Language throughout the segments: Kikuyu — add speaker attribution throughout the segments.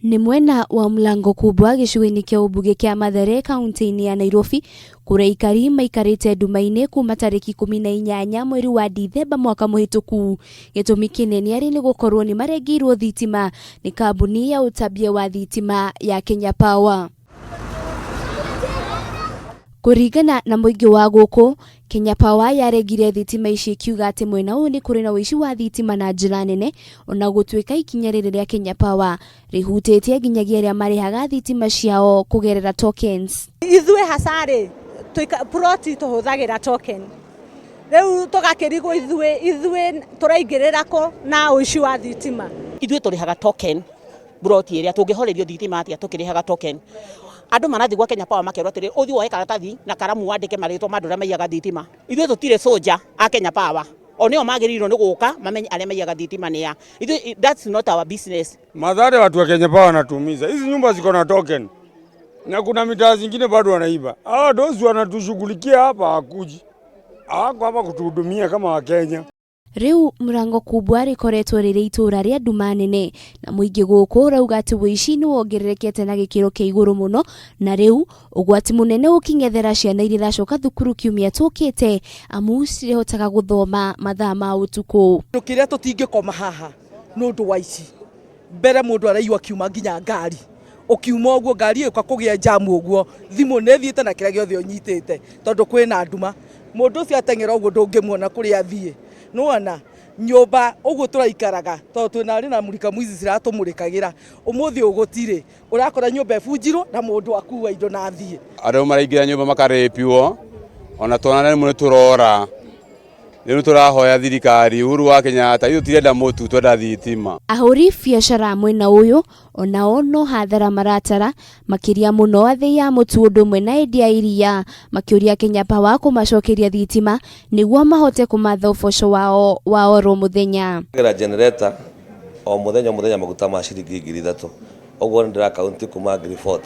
Speaker 1: Nĩ mwena wa Mlango Kubwa gĩcigo-inĩ kĩa ũmbunge kĩa Mathare kaunti-inĩ ya Nairobi kũrĩa aikari maikarĩte nduma-inĩ kuma tarĩki 18 mweri wa Dithemba mwaka mũhĩtũku. Gĩtũmi kĩnene arĩ nĩ gũkorwo nĩ marengeirwo thitima nĩ kambuni ya ũtambia wa thitima ya Kenya Power. Kũringana na mũingĩ wa gũkũ, Kenya Power yaregire thitima ici ĩkiuga atĩ mwena ũyũ nĩ kũrĩ na ũici wa thitima na njĩra nene, ona gũtuĩka ikinya rĩrĩ rĩa Kenya Power rĩhutĩtie nginyagia arĩa marĩhaga thitima ciao kũgerera tokens.
Speaker 2: Ithuĩ haca rĩ, ploti tũhũthagĩra token. Rĩu tũgakĩrigwo ithuĩ ithuĩ tũraingĩrĩra kũ na ũici wa thitima.
Speaker 3: Ithuĩ tũrĩhaga token mburoti ĩrĩa tũngĩhorerio thitima atĩa tũkĩrĩhaga token. Andũ marathiĩ gwa Kenya Power makerwo atĩrĩ, ũthiĩ woe karatathi na karamu wandĩke marĩtwa ma andũ arĩa maiyaga thitima. Ithuĩ tũtirĩ soldier a Kenya Power. O nĩo magĩrĩirwo nĩ gũka mamenye arĩa maiyaga thitima nĩ a. Ithuĩ that's not our business.
Speaker 4: Mathare watu wa Kenya Power wanatuumiza. Hizi nyumba ziko na token na kuna mitaa zingine bado wanaiba. Hawa dosi wanatushughulikia hapa, hawakuji, hawako hapa kutuhudumia kama Wakenya.
Speaker 1: Rĩu Mũrango Kubwa rĩkoretwo rĩrĩ itũũra rĩa nduma nene na mũingĩ gũkũ ũrauga atĩ ũici nĩ wongererekete na gĩkĩro kĩa igũrũ mũno na rĩu ũgwati mũnene ũkĩng'ethera ciana iria iracoka thukuru kiumia tũkĩte amu citihotaga gũthoma mathaa ma ũtukũ.
Speaker 5: Kĩndũ kĩrĩa tũtingĩkoma haha nĩ ũndũ wa ici. Mbere mũndũ araiywo akiuma nginya ngari, ũkiuma ũguo ngari ĩyo ĩka kũgĩa njamu ũguo, thimũ nĩ ĩthiĩte na kĩrĩa gĩothe ũnyitĩte tondũ kwĩna nduma. Mũndũ ũcio ateng'era ũguo ndũngĩmuona kũrĩa athiĩ. Nĩwona nyũmba ũguo tũraikaraga tondũ twĩna arĩ na mulika mwizi ciratũmũrĩkagĩra, ũmũthĩ ũyũ gũtirĩ. Ũrakora nyũmba ĩbunjirwo na mũndũ akua indo na athiĩ.
Speaker 4: Andũ maraingĩra nyũmba makarĩpiwo, ona twana rĩmwe nĩ tũrora. Rĩu tũrahoya thirikari Uhuru wa Kenyatta, ithuĩ tũtirenda mũtu, twenda thitima.
Speaker 1: Ahũri biacara mwena ũyũ onao no hathara maratara makĩria mũno athĩi a mũtu ũndũ ũmwe na endia a iria makĩũria Kenya Power kũmacokeria thitima nĩguo mahote kũmatha ũboco wao wa oro mũthenya.
Speaker 6: Gera generator o mũthenya o mũthenya maguta ma ciringi 3000 ũguo nĩ ndĩra kaunti kuma 40,000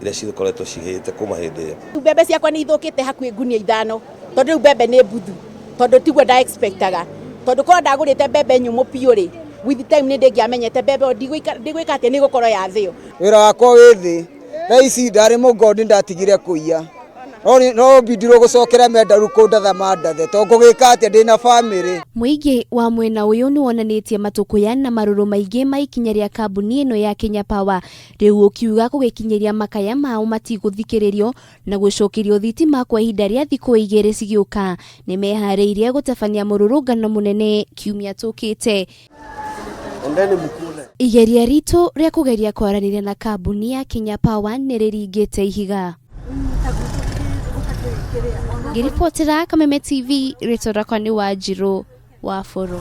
Speaker 6: iria cikoretwo cihĩte kuma hĩndĩ ĩyo.
Speaker 3: Mbembe ciakwa nĩ ithũkĩte hakuhĩ ngunia ithano tondũ rĩu mbembe nĩ mbuthu tondũ tiguo nda expectaga tondũ korwo ndagũrĩte mbembe nyũmũ biũ rĩ, with time nĩ ndĩngĩamenyete mbembe ĩyo ndĩgwĩka atĩa, nĩ ĩgũkorwo yathĩo.
Speaker 7: Wĩra wakwa wĩ thĩ, thaa ici ndarĩ mũgondi ndatigire kũiya, no mbindirwo gũcokera mendaru kũndatha mandathe tondũ ngũgĩka atĩa ndĩna bamĩrĩ.
Speaker 1: Mũingĩ wa mwena ũyũ nĩ wonanĩtie matũkũya na marũrũ maingĩ ma ikinya rĩa kambuni ĩno ya Kenya Power rĩu ũkiuga gũgĩkinyĩria makaya mao matigũthikĩrĩrio na gũcokerio thitima kwa ihinda rĩa thikũ igĩrĩ cigĩũka. Nĩ meharĩirie gũtabania mũrũrũngano mũnene kiumia tũkĩte. Igeria ritũ rĩa kũgeria kwaranĩria na kambuni ya Kenya Power nĩ rĩringĩte ihiga. Ngĩribotera Kameme TV, rĩtwa rĩakwa nĩ Wanjirũ wa Bũrũ.